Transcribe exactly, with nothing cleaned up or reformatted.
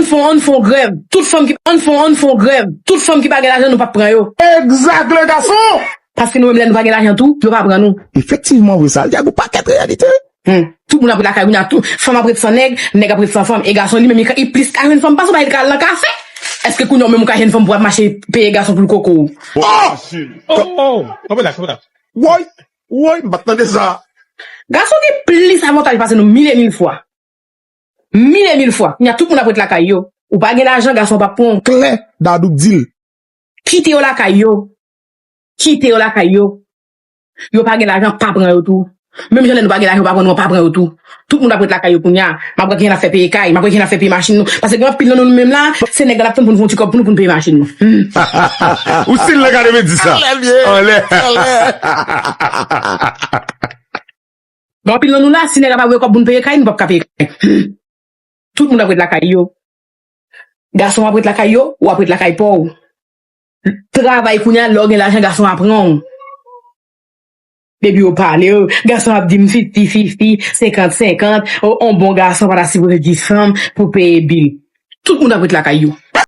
fè yon, ann fè yon grèv. Tout fanm ki, ann fè yon, ann fè yon grèv. Tout fanm ki pa gen lajan, nou p ap pran yo. Exact, le garçon! Paske nou menm, lè nou pa gen lajan tou, yo pa pran nou. Efektivman, vre sa. L di a gon pakèt reyalite. Hmm. Tout moun ap ret lakay, kounye a, tout fanm ap ret san nèg, nèg ap ret san fanm. E gason li menm, li ka- li plis ka jwenn fanm pase w, pa li ka al nan kafe. Èske kounye a w menm ou ka jwenn fanm pou w ap mache peye gason pou l koko w? Oh! Oh! Anmwey la, anmwey la. Woy! Woy, m pa t tande sa. Gason gen plis avantaj pase nou mil e mil fwa. Mil e mil fwa. Kounye a, tout moun ap ret lakay yo. Ou pa gen lajan, gason p ap pran w. Klè, Dadou k di l. Kite yo lakay yo. Kite yo lakay yo. Yo pa gen lajan, pa pran yo tou. Menm jan lè nou pa gen lajan, yo pa pran nou, pa pran yo tou. Tout moun ap ret lakay yo kounye a. M ap wè kijan n ap fè peye kay, m ap wè kijan n ap fè peye machin nou. Paske gen anpil nan nou, nou menm la, se nèg la n ap tann pou nou fè yon ti kòb pou nou, pou nou peye machin nou. Hmm. Ou still nan gade men di sa. Anlè. Gen anpil nan nou la, si nèg la pa voye kòb pou nou peye kay, nou p ap ka peye kay. Hmm. Tout moun ap ret lakay yo. Gason ap ret lakay yo, ou ap ret lakay pa w. Travay kounye a, lè w gen lajan, gason ap pran w. Depi yo pale, yo, gason ap di m fifti fifti, senkant senkant, o, on bon gason pa ta sipoze di fanm pou peye bil. Tout moun ap ret lakay yo.